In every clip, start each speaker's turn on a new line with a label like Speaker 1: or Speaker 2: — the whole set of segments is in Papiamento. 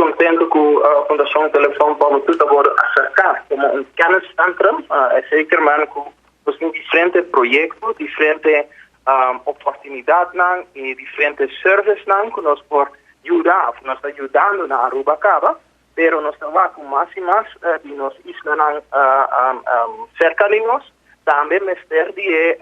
Speaker 1: contento cu Fundacion Telefon pa Hubentud a wordo acerca como un kenniscentrum. Esey kermen cu nos tin diferente proyecto, diferente oportunidadnan y diferente servicenan cu nos por yuda of nos ta yudando na Aruba caba, pero nos ta wak cu mas y mas di nos islanan cerca di nos tambe mester di e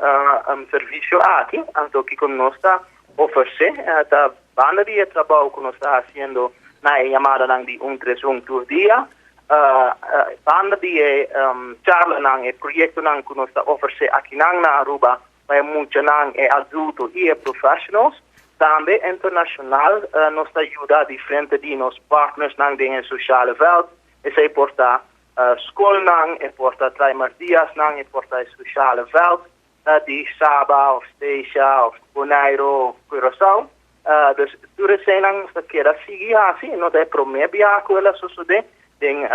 Speaker 1: servicio aki. Anto kico nos ta ofrece ta banda di e trabou cu nos ta haciendo na e yamadanan di 131 tur dia, banda di e charlanan, e proyectonan cu nos ta ofrece akinan na Aruba pa e muchanan, e adulto y e professionals, tambe internacional nos ta yuda diferente di nos partnersnan den e sociale veld. Esey por ta scolnan, e por ta Traimardiasnan, e por ta e sociale veld di Saba of Statia of Bonaire of Curaçao. Dus tur eseynan nos ta keda sigui haci, no ta e prome biaha cu el a sosode den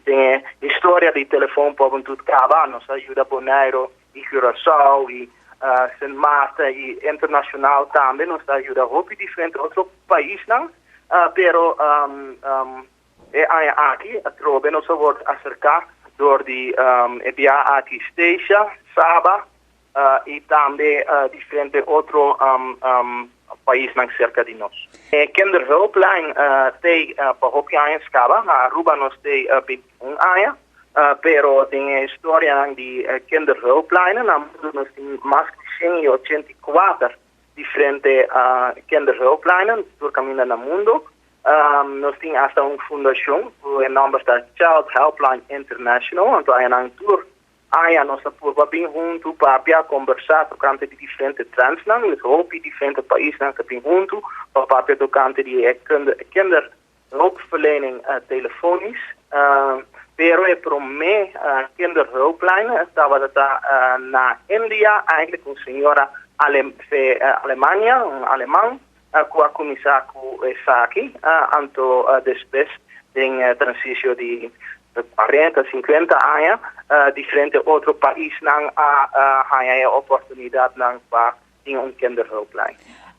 Speaker 1: e historia di Telefon pa Hubentud caba. Nos a yuda Bonaire y Curaçao y Sint Maarten y internacional tambe nos ta yuda hopi diferente otro paisnan, pero e aña aki atrobe nos a word acerca door di e biaha aki Statia, Saba y tambe diferente otro paisnan cerca di nos. E kinderhulplijn te pa hopi aña caba, na Aruba nos te 21 aña, pero den e historianan di kinderhulplijnen na mundo nos tin mas di 184 diferente kinderhulplijnen tur caminda na mundo. Nos tin hasta un fundacion cu e nomber ta Child Helpline International, anto ayanan tur aña nos ta purba bin hunto papia, conversa tocante di diferente trendsnan, dus hopi diferente paisnan ta bin hunto pa papia tocante di e kinderhulpverlening telefonisch. Pero e prome kinderhulplijn tabata na India, eigenlijk un señora Alemania, un aleman, cu a cuminsa cu esaki, anto despues den transicio di 40, 50 aña, diferente otro paisnan a haya e oportunidadnan pa tin un kinderhulplijn.